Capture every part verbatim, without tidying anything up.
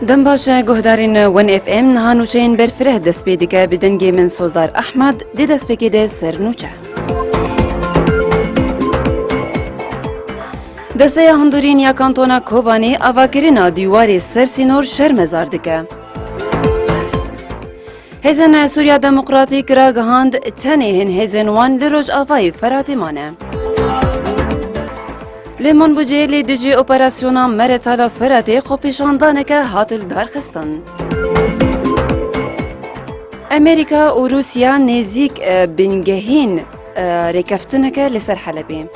Dem baş e, guhdarên Win F M, niha nûçeyên berfireh dest pê dike, bi dengê min Sozdar Ehmed, di destpêkê de ser nûçe. Desteya Hundirîn ya Kantona Kobanê avakirina dîwarê ser sînor şermezar dike. Hêzên Sûriya Demokratîk ragihand, tenê hin hêzên wan li Rojavayê Feratê mane. Li Minbicê li dijî operasyona Meretala Feratê xwepêşandaneke hat li dar xistin. Amerîka û Rûsya nêzîk, e, bingehîn, e, rêkeftineke li ser Helebê.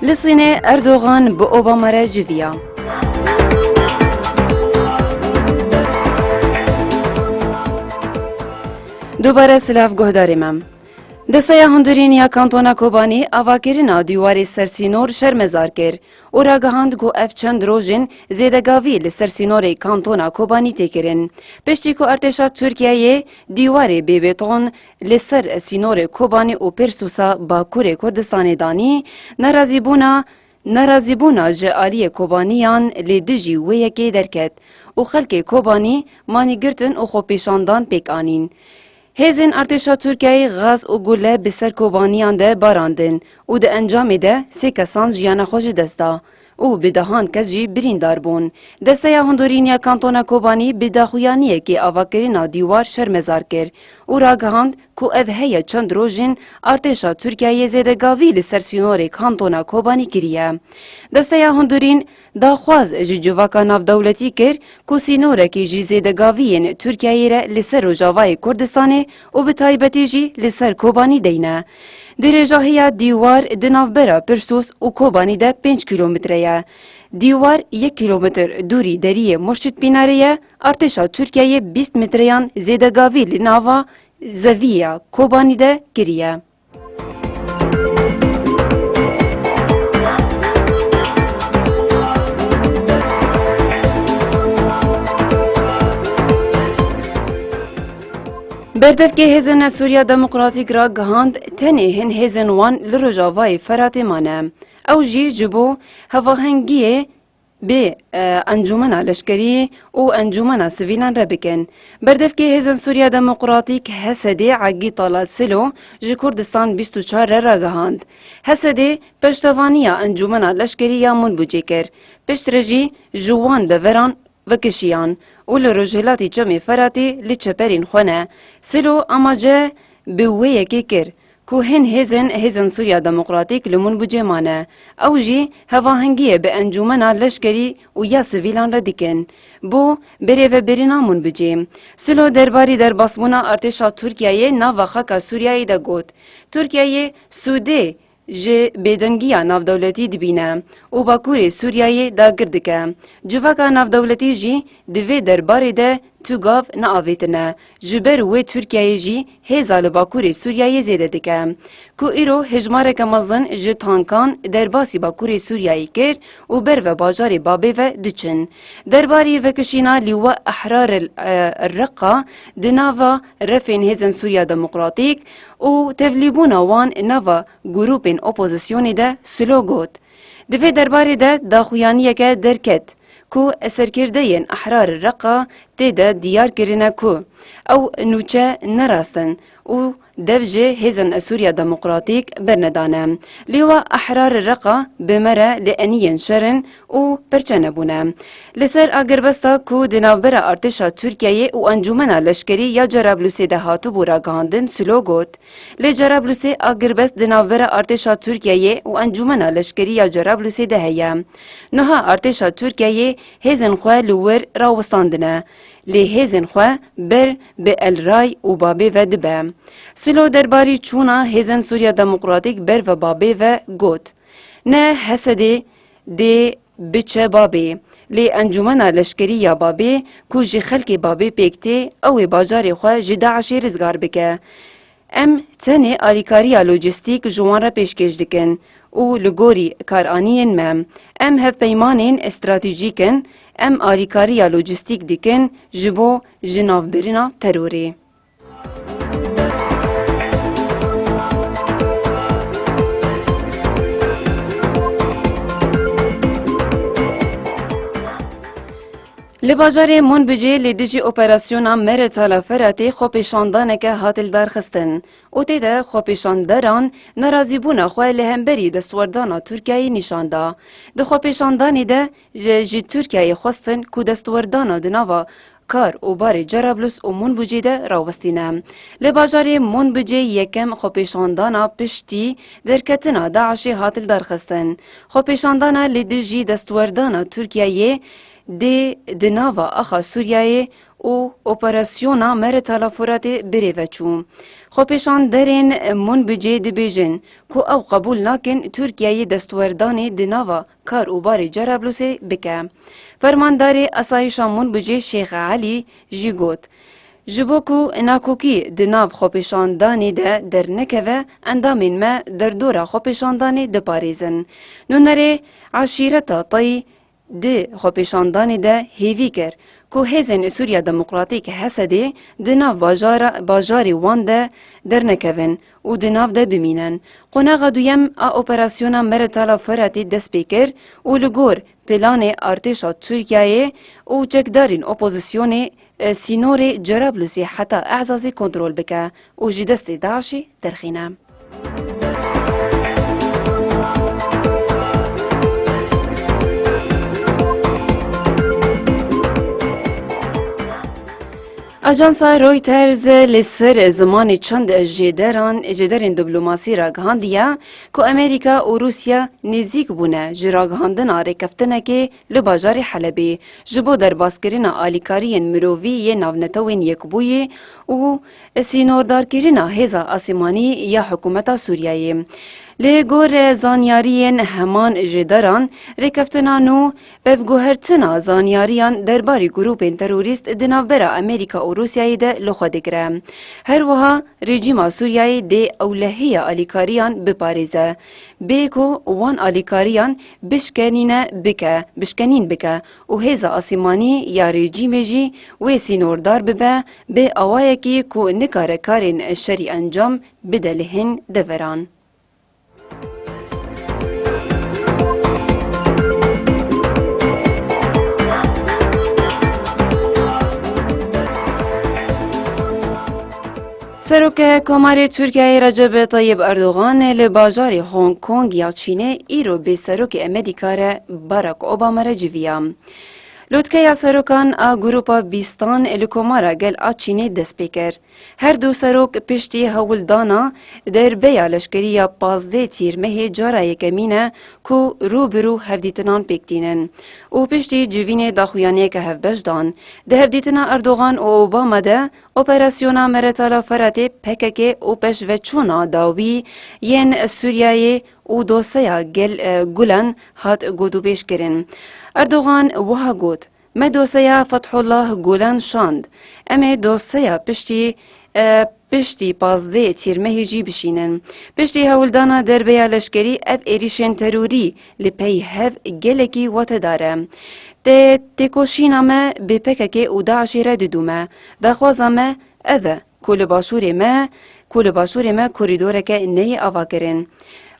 Li Sînê Erdogan bi Obama re civiya. Dubare silav guhdarê me. Desteya Hundirîn ya Kantona Kobanî avakirina dîwarê sersînor şermezar kir û ragihand ku ev çend rojên zêdegavî li ser sînorê Kantona Kobanî tê kirin. Piştî ku artêşa Tirkiyeyê dîwarê bêbeton li ser sînorê Kobanî û Pêrsûsa Bakurê Kurdistanê danî, nerazîbûna, nerazîbûna ji aliyê Kobaniyan li dijî wê yekê derket û xelkê Kobanî manî girtin û xwepêşandan pêk anîn. Hêzên artêşa Tirkiyeyê gaz û gule bi ser Kobaniyan de barandin û di encamê de sê kesan jiyana xwe ji dest da û bi dehan kes jî birîndar bûn. Desteya Hundirîn ya Kantona Kobanî bi daxuyaniyekê avakirina dîwar şermezar kir û ragihand ku ev heye çend rojên artêşa Tirkiyeyê zêdegavî li ser sînorê Kantona Kobanî kiriye. Desteya Hundirîn daxwaz ji civaka navdewletî kir ku sînorekî ji zêdegaviyên Tirkiyeyê re li ser Rojavayê Kurdistanê û bi taybetî jî li ser Kobanî deyne. Dirêjahiya dîwar di navbera Pirsûs û Kobanî de pênc kîlometre ye. Dîwar yek kîlometr dûrî deriyê Murşid Pînarê ye, artêşa Tirkiyeyê bîst metreyan zêdegavî li nava zeviya Kobanî de kiriye. Berdevkê Hêzên Sûriya Demokratîk ragihand, tenê hin hêzên wan li Rojavayê Feratê mane. Ew jî ji bo hevahengiyê bi, e, encûmena leşkerî û encûmena sivîlan re bikin. Berdevkê Hêzên Sûriya Demokratîk, H S D, Egî Talal Silo ji Kurdistan bîst û çar re ragihand. H S D peştevaniya encûmena leşkerî ya Munbicê kir. Piştre jî ji wan deveran vekişiyan û li rojhilatî Çemê Feratê li çeperên xwe ne. Silo amaje bi wê yekê kir ku hin hêzên, Hêzên Sûriya Demokratîk li Munbicê mane. Ew jî hevahengiyê bi encûmena leşkerî û ya sivîlan re dikin bo birêvebirina Munbicê. Silo derbarî derbasbûna artêşa Tirkiyeyê nava xaka Sûriyeyê de got, Tirkiyeyê sûdê ji bêdengiya navdewletî dibîne û Bakurê Sûriyeyê dagir dike. Civaka navdewletî jî di vê derbarê de tu gav neavêtine. Ji ber wê Tirkiyeyê jî hêza li Bakurê Sûriyeyê zêde dike. Ku îro hejmareke mezin ji tankan derbasî Bakurê Sûriyeyê kir û ber ve bajarê Babê ve diçin. Derbarî vekişîna Lîwa Ehrar el, e, Reqa di nava refên Hêzên Sûriya Demokratîk û tevlîbûna wan nava grûpên opozisyonê de Silo got, di vê derbarê de daxuyaniyeke derket ku serkirdeyên Ehrar Reqa tê de diyar kirine ku ew nûçe ne rast in û dev ji Hêzên Sûriya Demokratîk bernedane. Lêwa Ehrar Reqa bi me re li eniyên şer in û perçe nebûne. Li ser agirbesta ku di navbera artêşa Tirkiyeyê û Encûmena Leşkerî ya Cerablusê de hatibû ragihandin, Silo got, Lê Cerablusê agirbest di navbera artêşa Tirkiyeyê û Encûmena Leşkerî ya Cerablusê de heye. Niha artêşa Tirkiyeyê hêzên xwe li wir rawestandine. Lê hêzên xwe ber bi El Ray û Babê ve dibe. Silo derbarî çûna Hêzên Sûriya Demokratîk ber ve Babê ve got, Ne H S D dê biçe Babê, lê Encûmena Leşkerî ya Babê ku ji xelkê Babê pêk tê, ew ê bajarê xwe ji DAIŞê rizgar bike. Em tenê alîkariya lojîstîk ji wan re pêşkêş dikin û li gorî karaniyên me, em hevpeymanên stratejîk in, em alîkariya lojîstîk dikin ji bo jinavbirina terorê. Li bajarê Munbicê li dijî operasyona Meretala Feratê xwepêşandaneke hat lidarxistin û tê de xwepêşanderan nerazîbûna xwe li hemberî destwerdana Tirkiyeyê nîşan da. Di xwepêşandanê de ji, ji Tirkiyeyê xwestin ku destwerdana di nava kar û barê Cerablus û Munbicê de rawestîne. Li bajarê Munbicê yekem xwepêşandana piştî derketina DAIŞê hat lidarxistin. Xwepêşandana li dijî destwerdana Tirkiyeyê dê di nava axa Sûriyeyê û operasyona Meretala Furatê birêve çû. Xwepêşanderên Munbicê dibêjin ku ew qebûl nakin Tirkiyeyê destwerdanê di nava kar û barê Cerablusê bike. Fermandarê Asayîşa Munbicê Şêx Elî jî got, ji bo ku nakokî di nav xwepêşandanê de dernekeve, endamên me derdora xwepêşandanê diparêzin. Nûnerê eşîreta Tayî di xwepêşandanê de hêvî kir ku hêzên Sûriya Demokratîk, H S D'ê, di nav bajara, bajarê wan de dernekevin û di nav de bimînin. Qonaxa duyem a operasyona Meretala Feratê dest pê kir û li gor planê artêşa Tirkiyeyê û çekdarên opozisyonê, e, sînorê Cerablusê heta Ehzazê kontrol bike û ji destê DAIŞê derxîne. Ajansa Reuters li ser zimanê çend jêderan, jêderên diplomasî ragihandiye ku Amerîka û Rûsya nêzîk bûne ji ragihandina rêkeftinekê li bajarê Helebê ji bo derbaskirina alîkariyên mirovî yê Navnetewên Yekbûyî û sînordarkirina hêza asîmanî ya hikûmeta Sûriyeyê. Li gor zanyariyên heman jêderan, rêkeftina nû pevguhertina zanyariyan derbarî grûpên terorîst di navbera Amerîka û Rûsyayê de li xwe digire. Her wiha rejîma Sûriyeyê dê ewlehiya alîkariyan biparêze. Bê ku wan alîkariyan bişkenîne bike, bişkenîn bike û hêza asîmanî ya rejîmê jî wê sînordar bibe, bê awayekî ku nikare karên şerî encam bide li hin deveran. Serokê Komarê Tirkiyeyê Recep Tayyip Erdogan li bajarê Hong Kong ya Çînê îro bi Serokê Amerîka re Barack Obama re civiya. Lotkeya serokan a Grupa Bîstan li Komara Gel a Çînê dest pê kir. Her du serok piştî hewldana derbeya leşkerî ya pazdeh Tîrmehê cara yekemîn e ku rû bi rû hevdîtinan pêk tînin û piştî civînê daxuyaniyeke hevbeş dan. Di hevdîtina Erdogan û Obama de operasyona Meretala Feratê, P K K û pêşveçûna dawî yên Sûriyeyê û doseya Gel-, e, Gulen hat gotûbêj kirin. Erdogan wiha got, Me doseya Fethullah Gulen şand. Em ê doseya piştî, e, piştî pazdeh Tîrmehê jî bişînin. Piştî hewldana derbeya leşkerî ev êrîşên terorî li pey hev gelekî watedar e. Tê-, têkoşîna me bi P K K û DAIŞê re didû me. Daxwaza me ev e ku li başûrê me, ku li başûrê me korîdoreke neyê avakirin.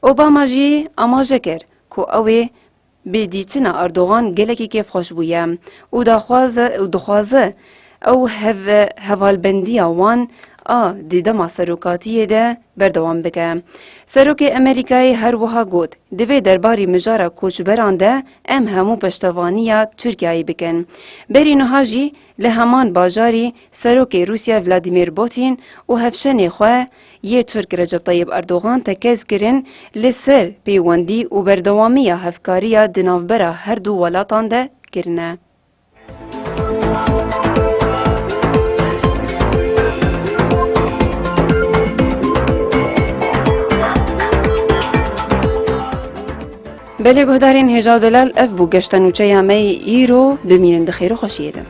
Obama jî amaje kir ku ew ê bi dîtina Erdogan gelekî kêfxweş bûye û daxwaze, û dixwaze ew hev-, hevalbendiya wan a di dema serokatiyê de berdewam bike. Serokê Amerîkayê her wiha got, Divê derbarî mijara koçberan de em hemû peştevaniya Tirkiyeyê bikin. Berî niha jî li heman bajarî Serokê Rûsya Vladimir Putin û hevşenê xwe yê Tirk Recep Tayyip Erdogan tekez kirin li ser pêwendî û berdewamiya hevkariya di navbera her du welatan de kirine. Belê guhdarên hêja û delal, ev bû geşta nûçeya me yê îro. Bimînin di xêr û xweşiyê de.